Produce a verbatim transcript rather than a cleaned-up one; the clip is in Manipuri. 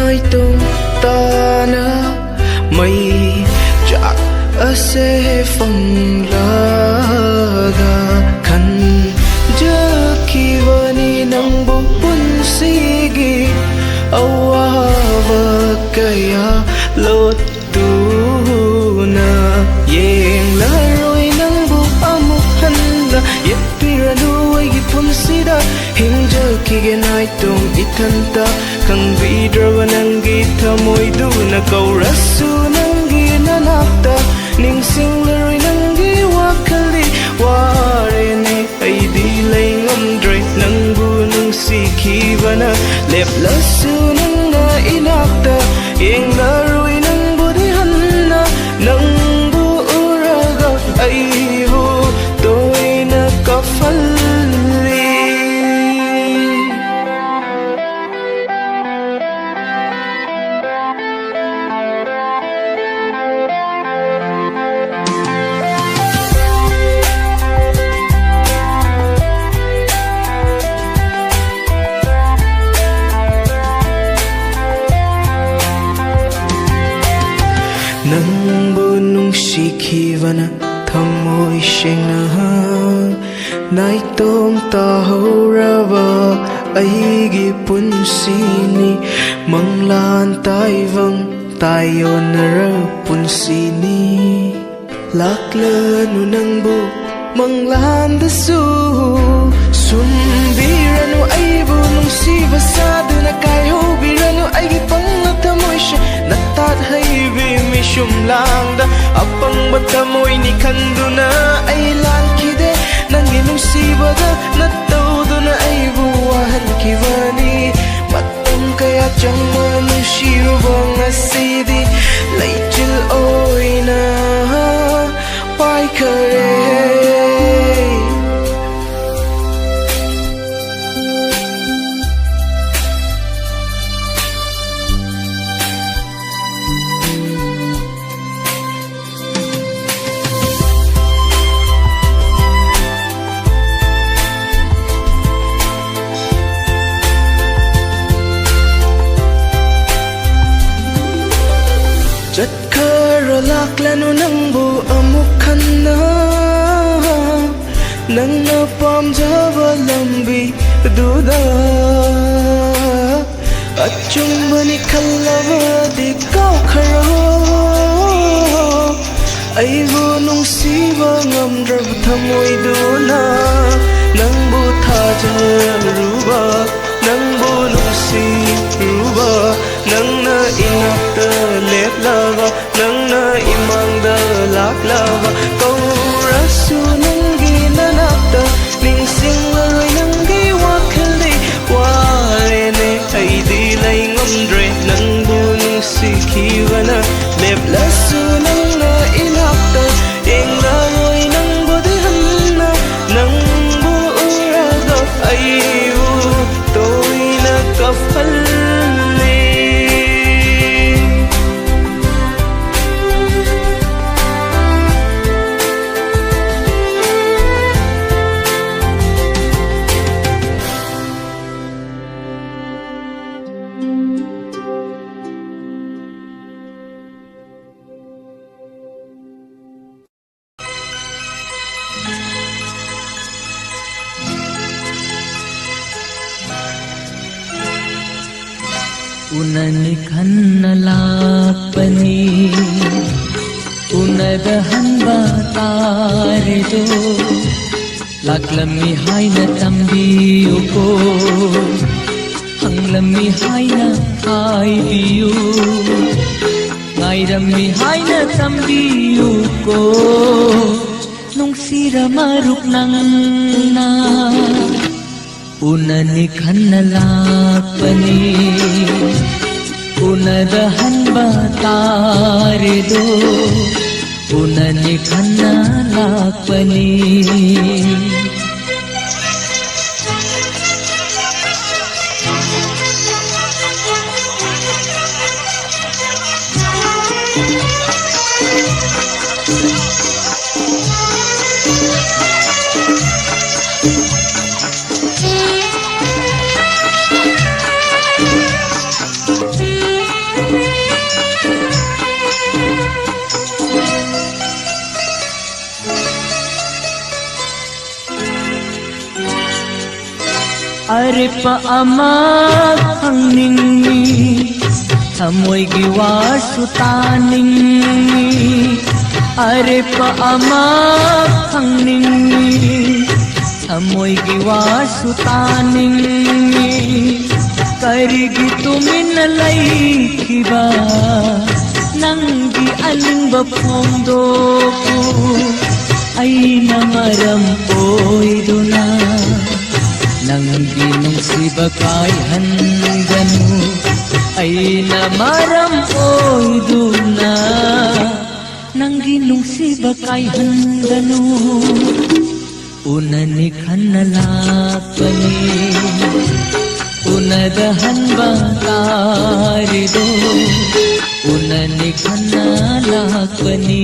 ꯅꯥꯏꯇꯣꯝ ꯇꯥꯅ ꯃꯩ ꯆꯥꯛ ꯑꯁꯦ ꯐꯪꯂꯒ ꯈꯟꯖꯈꯤꯕꯅꯤ ꯅꯪꯕꯨ ꯄꯨꯟꯁꯤꯒꯤ ꯑꯋꯥꯕ ꯀꯌꯥ ꯂꯣꯠꯇꯨꯅ꯫ ꯌꯦꯡꯂꯔꯣꯏ ꯅꯪꯕꯨ ꯑꯃꯨꯛ ꯍꯟꯅ, ꯌꯦꯠꯄꯤꯔꯅꯨ ꯑꯩꯒꯤ ꯄꯨꯟꯁꯤꯗ꯫ ꯍꯤꯡꯖꯈꯤꯒꯦ ꯅꯥꯏꯇꯣꯝ ꯏꯊꯟꯇ, ꯈꯪꯕꯤꯗ꯭ꯔꯕ ꯅꯪꯒꯤ ꯊꯃꯣꯏꯗꯨꯅ ꯀꯧꯔꯁꯨ ꯅꯪꯒꯤ ꯅꯅꯥꯛꯇ꯫ ꯅꯤꯡꯁꯤꯡꯂꯔꯣꯏ ꯅꯪꯒꯤ ꯋꯥꯈꯜꯗꯤ, ꯋꯥꯔꯦꯅꯦ ꯑꯩꯗꯤ ꯂꯩ ꯉꯝꯗ꯭ꯔꯦ꯫ ꯅꯪꯕꯨ ꯅꯨꯡꯁꯤꯈꯤꯕꯅ ꯂꯦꯞꯂꯁꯨ ꯅꯪꯅ ꯏꯅꯥꯛꯇ, ꯌꯦꯡꯂꯔꯣꯏ ꯅꯪꯕꯨꯗꯤ ꯍꯟꯅ꯫ ꯅꯪꯕꯨ ꯎꯔꯒ ꯑꯩꯕꯨ ꯇꯣꯏꯅ ꯀꯥꯞꯍꯜꯂꯤ꯫ ꯅꯪꯕꯨ ꯅꯨꯡꯁꯤꯈꯤꯕꯅ ꯊꯃꯣꯏ ꯁꯦꯡꯅ ꯅꯥꯏꯇꯣꯝ ꯇꯥꯍꯧꯔꯕ ꯑꯩꯒꯤ ꯄꯨꯟꯁꯤꯅꯤ꯫ ꯃꯪꯂꯥꯟ ꯇꯥꯏꯕꯪ ꯇꯥꯏꯌꯣꯟꯅꯔ ꯄꯨꯟꯁꯤꯅꯤ꯫ ꯂꯥꯛꯂꯅꯨ ꯅꯪꯕꯨ ꯃꯪꯂꯥꯟꯗꯁꯨ, ꯁꯨꯝꯕꯤꯔꯅꯨ ꯑꯩꯕꯨ ꯅꯨꯡꯁꯤꯕ ꯁꯥꯗꯨꯅ, ꯀꯥꯏꯍꯧꯕꯤꯔꯅꯨ ꯑꯩꯒꯤ ꯄꯪꯂ ꯊꯃꯣꯏꯁꯦ꯫ ꯅꯇꯥꯠ ꯍꯩꯕꯤ ꯃꯤꯁꯨꯝ ꯂꯥꯡꯗ ꯑꯄꯪꯕ ꯊꯃꯣꯏꯅꯤ ꯈꯟꯗꯨꯅ ꯑꯩ ꯂꯥꯟꯈꯤꯗꯦ꯫ ꯅꯪꯒꯤ ꯅꯨꯡꯁꯤꯕꯗ ꯅꯠꯇꯧꯗꯨꯅ ꯑꯩꯕꯨ ꯋꯥꯍꯟꯈꯤꯕꯅꯤ꯫ ꯃꯇꯝ ꯀꯌꯥ ꯆꯪꯕ ꯅꯨꯡꯁꯤꯔꯨꯕ ꯉꯁꯤꯗꯤ ꯂꯩꯆꯤꯜ ꯑꯣꯏꯅ ꯄꯥꯏꯈꯔꯦ꯫ ꯂꯥꯛꯂꯅꯨ ꯅꯪꯕꯨ ꯑꯃꯨꯛ ꯍꯟꯅ, ꯅꯪꯅ ꯄꯥꯝꯖꯕ ꯂꯝꯕꯤꯗꯨꯗ꯫ ꯑꯆꯨꯝꯕꯅꯤ ꯈꯜꯂꯕꯗꯤ ꯀꯥꯎꯈ꯭ꯔꯣ, ꯑꯩꯕꯨ ꯅꯨꯡꯁꯤꯕ ꯉꯝꯗ꯭ꯔꯕ ꯊꯃꯣꯏꯗꯨꯅ꯫ ꯅꯪꯕꯨ ꯊꯥꯖꯔꯨꯕ, ꯅꯪꯕꯨ ꯅꯨꯡꯁꯤꯔꯨꯕ, ꯅꯪꯅ ꯏꯅꯥꯛꯇ ꯂꯦꯞꯂꯕ, ꯅꯪꯅ ꯏꯃꯥꯡꯗ ꯂꯥꯛꯂꯕ꯫ ꯀꯧꯔꯁꯨ ꯅꯪꯒꯤ ꯅꯅꯥꯛꯇ ꯅꯤꯡꯁꯤꯡꯂꯔꯣꯏ ꯅꯪꯒꯤ ꯋꯥꯈꯜꯗꯤ꯫ ꯋꯥꯔꯦꯅꯦ ꯑꯩꯗꯤ ꯂꯩ ꯉꯝꯗ꯭ꯔꯦ, ꯅꯪꯕꯨ ꯅꯨꯡꯁꯤꯈꯤꯕꯅ꯫ ꯂꯦꯞꯂꯁꯨ ꯅꯪꯅ ꯏꯅꯥꯛꯇ ꯌꯦꯡꯂꯔꯣꯏ ꯅꯪꯕꯨꯗꯤ ꯍꯟꯅ꯫ ꯅꯪꯕꯨ ꯎꯔꯒ ꯑꯩꯕꯨ ꯇꯣꯏꯅ ꯀꯞꯍꯜꯂꯦ꯫ ꯎꯅꯅꯤ ꯈꯟꯅ ꯂꯥꯛꯄꯅꯤ, ꯎꯅꯗ ꯍꯟꯕ ꯇꯥꯔꯦꯗꯣ꯫ ꯂꯥꯛꯂꯝꯃꯤ ꯍꯥꯏꯅ ꯇꯝꯕꯤꯌꯨꯀꯣ, ꯍꯪꯂꯝꯃꯤ ꯍꯥꯏꯅ ꯍꯥꯏꯕꯤꯌꯨ, ꯉꯥꯏꯔꯝꯃꯤ ꯍꯥꯏꯅ ꯇꯝꯕꯤꯌꯨꯀꯣ, ꯅꯨꯡꯁꯤꯔ ꯃꯔꯨꯞ ꯅꯪꯅ꯫ ꯎꯅꯅꯤ ꯈꯟꯅ ꯂꯥꯛꯄꯅꯤ, ꯎꯅꯗ ꯍꯟꯕ ꯇꯥꯔꯦꯗꯣ꯫ ꯎꯅꯅꯤ ꯈꯟꯅ ꯂꯥꯛꯄꯅꯤ꯫ ꯑꯔꯦꯞꯄ ꯑꯃ ꯐꯪꯅꯤꯡꯏ, ꯊꯃꯣꯏꯒꯤ ꯋꯥꯁꯨ ꯇꯥꯅꯤꯡꯏ꯫ ꯑꯔꯦꯞꯄ ꯑꯃ ꯐꯪꯅꯤꯡꯏ, ꯊꯃꯣꯏꯒꯤ ꯋꯥꯁꯨ ꯇꯥꯅꯤꯡꯏ꯫ ꯀꯔꯤꯒꯤ ꯇꯨꯃꯤꯟꯅ ꯂꯩꯈꯤꯕ ꯅꯪꯒꯤ ꯑꯅꯤꯡꯕ ꯐꯣꯡꯗꯣꯛꯎ꯫ ꯑꯩꯅ ꯃꯔꯝ ꯑꯣꯏꯗꯨꯅ ꯅꯪꯒꯤ ꯅꯨꯡꯁꯤꯕ ꯀꯥꯏꯍꯟꯒꯅꯨ꯫ ꯑꯩꯅ ꯃꯔꯝ ꯑꯣꯏꯗꯨꯅ ꯅꯪꯒꯤ ꯅꯨꯡꯁꯤꯕ ꯀꯥꯏꯍꯟꯒꯅꯨ꯫ ꯎꯅꯅꯤ ꯈꯟꯅ ꯂꯥꯛꯄꯅꯤ, ꯎꯅꯗ ꯍꯟꯕ ꯇꯥꯔꯤꯗꯣ꯫ ꯎꯅꯅꯤ ꯈꯟꯅ ꯂꯥꯛꯄꯅꯤ꯫